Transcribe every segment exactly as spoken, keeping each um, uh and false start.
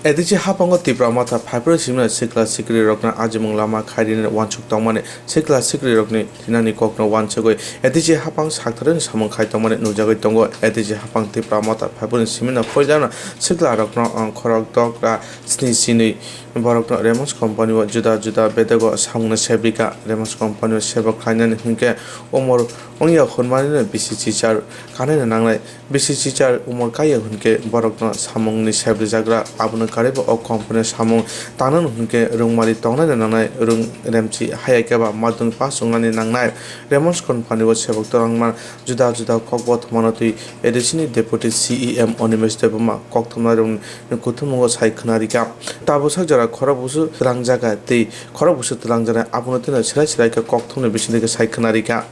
A D C haphango Tipra Motha phaiphuru simino sikla sikrwi rokno ajimung lama khairina wansuk tongmani sikla sikrwi rokni thinani kokno wansugwi A D C haphang sakthari samung khai tongmani nujagwi tongo. A D C haphang Tipra Motha phaiphuru simino puilano sikla rokno khorok dokra sni sinwi borokno Raymond's company o juda juda bedego samungno sebrika. Raymond's company o seba khlainani hinkhe umor wngya hwnmani bisi chichar kanina nangnai. Bisi chichar umor kaya hwnkhe borokno samungni sebrijagra abono karwibo o company samung tangnani hwnkhe rwngmari tongnani nangnai rwng remchi hayakhe ba madung pass wngnani nangnai. Raymond's company o sebok twlangma juda juda kokbo thumano twi A D C ni Deputy C E M Animesh Debbarma kokthumnairokni kuthumungo sai khwnarikha. Tabuksa jora khorok busu twlangjaga tei khorok busu twlangjaknai abono twino serai serai khe kokthumni bisingtwi khe sai khwnarikha.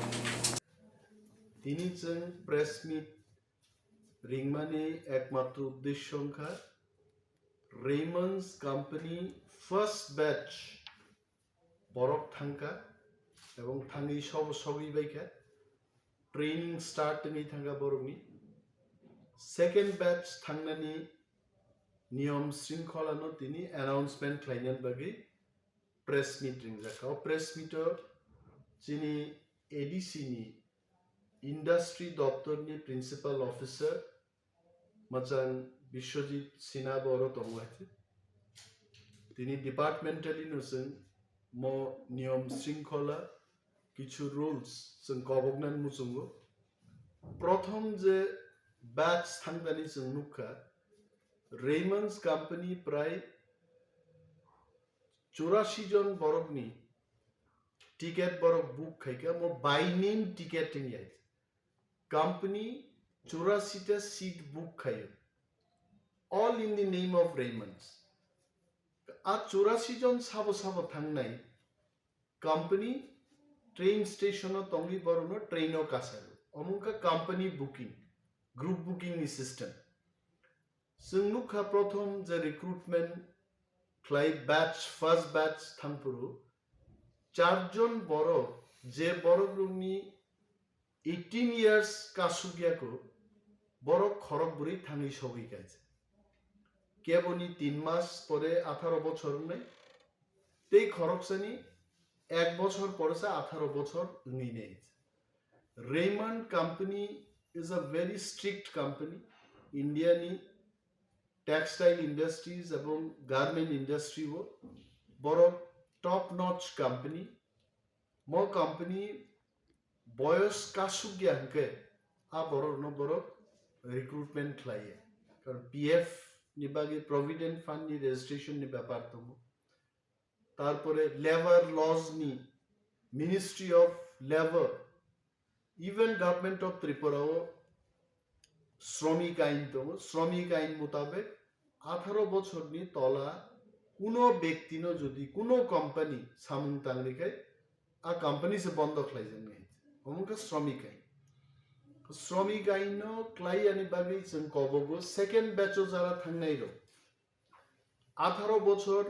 Tini chwng press meet ringmani ekmatro uddesyo wngkha Raymond's company first batch borok thangkha ebong thangwi sobo sogwi baikha, training start wngwi thangkha borokni. Second batch thangnani niyom shringkholano tini announcement khlainani bagwi press meet ringjak kha. O press meet o chini A D C ni industry doptor ni principal officer mwchang Biswajit Sinha bo oro tongo hai khe. Tini departmentally no chwng mo niyom shringkhola kichu rules chwng koboknani muchungo. Prothom je batch thangdani chwng nukha, Raymond's company prai churasi jon borokni ticket borok book khaikha, mo by name ticket wngya. Company churasi ta seat book khaio, all in the name of Raymond's. A churasi jon sabo sabo thangnai company train station o tongwi borokno train o kasaro. Omo wngkha company booking, group booking ni system. Chwng nukha prothom je recruitment khlai batch, first batch thangphuru charjon borok, je borok rokni eighteen years kasuk ya kho, borok khorok bwrwi thangwi sogwi kaisa. Keboni tin mas pore atharo bochor wngnai, tei khoroksani ek bochor pore sa atharo bochor wngwi nai. Raymond Company is a very strict company. India ni textile industries ebong garment industry o borok top notch company. Mo company boyos kasuk ya hwnkhe a borokno borok recruitment khlaiya. Karon P F ni bagwi, provident fund ni registration ni bepar tongo. Tarpore labour laws ni, Ministry of Labour, even Government of Tripura o Shramik Ain tongo. Shramik Ain mutabek atharo bochorni tola kuno bektino jodi kuno company samung tangri khai, a company se bondo khlaijaknai. Omo wngkha Shramik Ain. Shramik Ain no khlaiyani bagwi chwng kobogo second batch o jara thangnai rok. Atharo bochor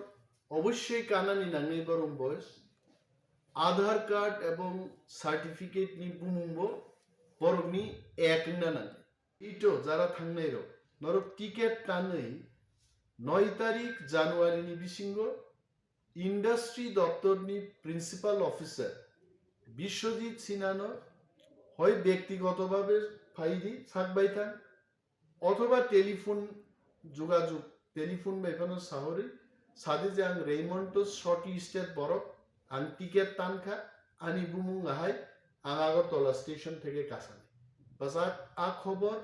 obossoi kanani nangnai borok boyos. Aadhaar card ebong certificate ni bumung bo borokni ek wngna nangnai. Ito jara thangnai rok, norok ticket tanwi noi tarik January ni bisingo industry doptor ni principal officer Biswajit Sinha no hoi bektigoto bhabe phaidi sak bai thang, othoba telephone jugajug, telephone bai phano sahori, sadi je ang Raymond to shortlisted borok, ang ticket tankha, ani bumung ahai, ang Agartala station theke kasani. Bwsak a khobor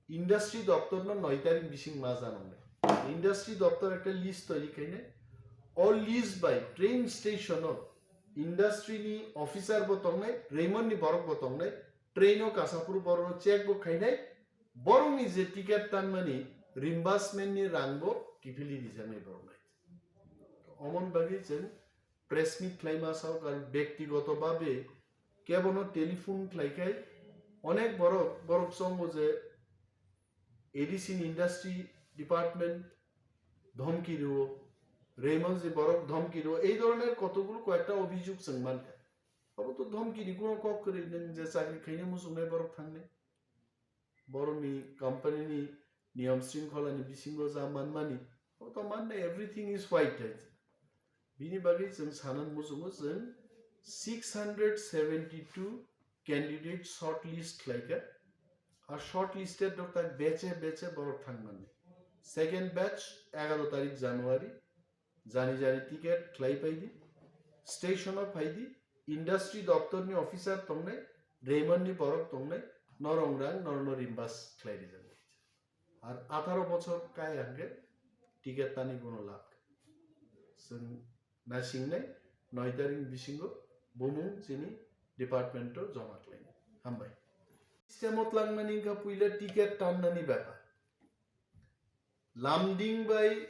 industry doptor no noi tarik bising ma janongnai. Industry doptor ekta list toiri khainai, o list bai train station o industry ni officer bo tongnai, Raymond ni borok bo tongnai, train o kasaphuru borok no check bo khainai, borokni je ticket tanmani reimbursement ni rang bo kiphilwi rijaknai borok nai. Omon bagwi chwng press meet khlaima sao, karon bektigoto babe kebono telephone khlaikhai onek borok, borok chongo je A D C ni industry department dhomki rwo, Raymond je borok dhomki rwo, ei dhoroner kotokgulo koyekta obhijog chwng mankha. Abo to dhomki ni kuno kok kwrwi, nwng je chakri khaina muchungnai borok thangnai. Borokni company ni niyom shringkhola ni bisingo ja manmani, O to manne everything is white hai. Bini bagwi chwng sanan muchungo chwng six hundred seventy two candidate shortlist khlaikha. Ar shortlisted rok tak beche beche borok thangmani. Second batch egaro tarik January. Jani jani ticket khlai phaidi, station o phaidi, industry doptor ni officer tongnai, Raymond ni borok tongnai, norong rang norno rimbas khlai rijak. Ar atharo bochor kai hangke ticket tani bono lab. Chwng nasingnai noi tarik bisingo bumung chini department o joma khlainai. Hambai. System o tlangmani wngkha puila ticket tannani bepar. Lumding bai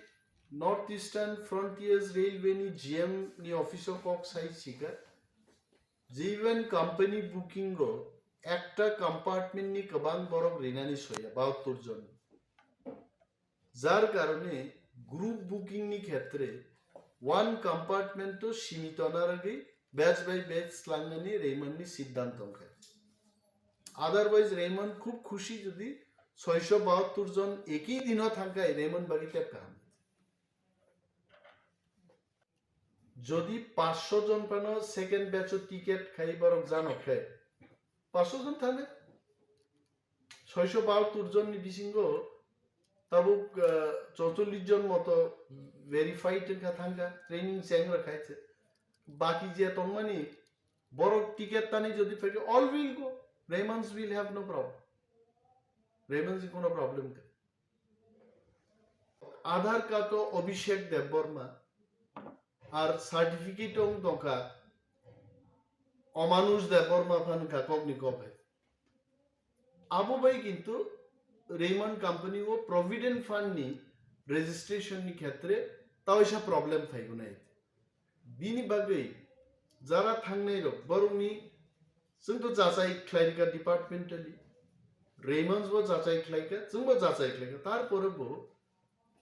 North Eastern Frontiers Railway ni G M ni office o kok sai sikha, Jiven company booking o ekta compartment ni kwbang borok rinani soya, bahattur jon. Jar karone group booking ni khetre one compartment o simito naragwi batch by batch slangnani Raymond ni siddhant tongkha. Otherwise Raymond khub khushi jodi soisho bahattur jon eki dino thangkhai Raymond bagwi tep kaham. Jodi paanch sho jon phano second batch o ticket khai borok jano khe paanch sho jon thane soisho bahattur jon ni bisingo tabuk, ah, chorchollish jon moto verified wngkha thangkha, training cheng rwkha se. Baki je tongmani borok ticket tani jodi phaikhe all will go, Raymond's will have no problem, Raymond's ni kono problem khe. Aadhaar card o Abhishek Debbarma, ar certificate o wng tongkha Omanush Debbarma phan kha kokni kok hai. Abo bai kintu Raymond company o provident fund ni registration ni khetre taoisa problem phaigunai. Bini bagwi jara thangnai rok borokni chwng to jachai khlai rikha departmentally, Raymond bo jachai khlai kha, chwng bo jachai khlai kha, tarpore bo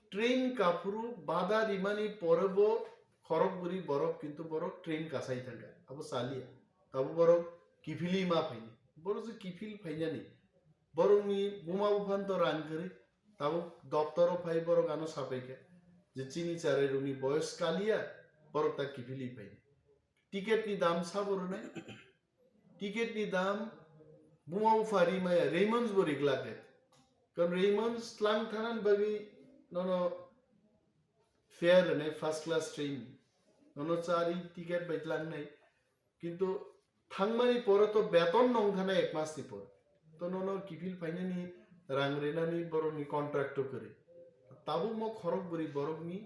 train kaphuru bada rimani pore bo khorok bwrwi borok kintu borok train kasai thangkha, abo chaliya. Tabo borok kiphilwi ma phaini, borok je kiphil phainani, borokni buma buphan to rang kwrwi, tabuk doptoro phai borok ano sapaikha je chini charairokni boyos kaliya, borok ta kiphilwi phaini. Ticket ni dam sabo rwnai, ticket ni dam buma bupha ri maya, Raymond bo riglak khe. Karon Raymond tlang thanan bagwi nono fare rwnai first class train, nono chari ticket bai tlangnai. Kintu thangmani pore to beton nong thana ek mas ni por. To nono kiphil phainani rang rinani borokni contract to kwrwi. Tabuk mo khorok bwrwi borokni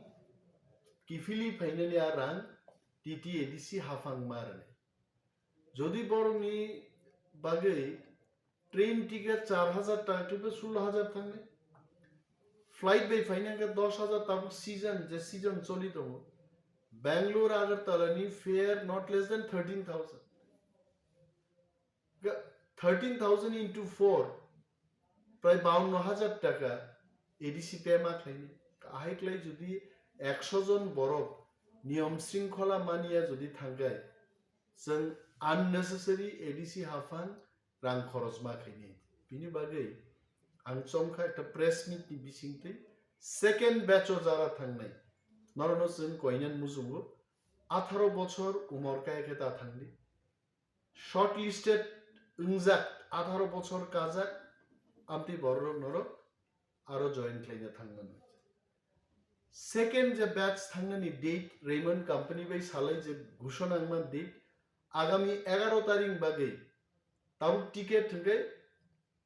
kiphilwi phainani a rang T T A D C haphang ma rwnai. Jodi borokni bagwi train ticket char hajar taka khe sullo hajar thangnai. Flight bai phaina khe dos hajar, tabuk season, je season choli tongo. Bangalore Agartala ni fare not less than thirteen thousand. Ga-, thirteen thousand into four, prai baunno hajar taka A D C pay ma khlainai. Ahai khlai jodi ekso jon borok niyom sringkhola maniya jodi thangkhai, chwng unnecessary A D C haphang rang khoroj ma khainai. Bini bagwi ang chomkha ekta press meet ni bisingtwi second batch o jara thangnai. Norokno chwng koinan muchungo atharo bochor umor kaya khe ta thangdi. Shortlisted wngjak atharo bochor kajak amtwi bororok norok aro join khlaina thangmani. Second je batch thangnani date Raymond company bai salai je ghushona wngma date agami egaro tarik bagwi tabuk ticket hwnkhe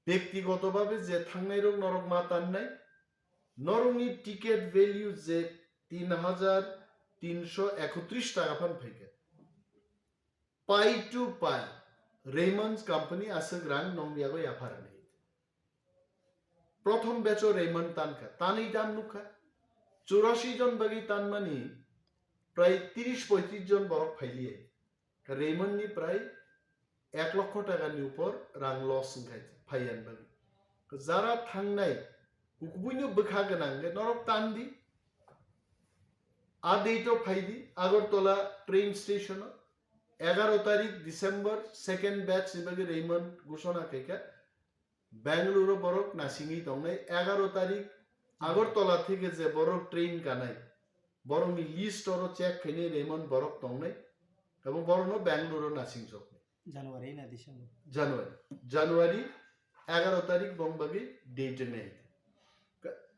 bektigoto babe je thangnai rok norok ma tannai, norokni ticket value je tin hajar tinsho ekotris taka phan phaikha. Pai to pai, Raymond company aswk rang nong yago yapharani. Prothom batch o Raymond tankha, tanwi tam nukha. Churashi jon bagwi tanmani prai tris poitris jon borok phailiya. Raymond ni prai ek lokho taka ni upor rang loss wngkhai phaiyan bagwi. Jara thangnai kukubuino bwkha gwnang khe norok tandi. A date o phaidi Agartala train station o egaro tarik December second batch ni bagwi Raymond ghushona khaikha. Bangalore o borok nasingwi tongnai egaro tarik Agartala theke je borok train kanai, borokni list oro check khainai emon borok tongnai, abo borokno Bangalore o nasingjoknai. January na December? January. January egaro tarik bong bagwi date wngnai. Ka-,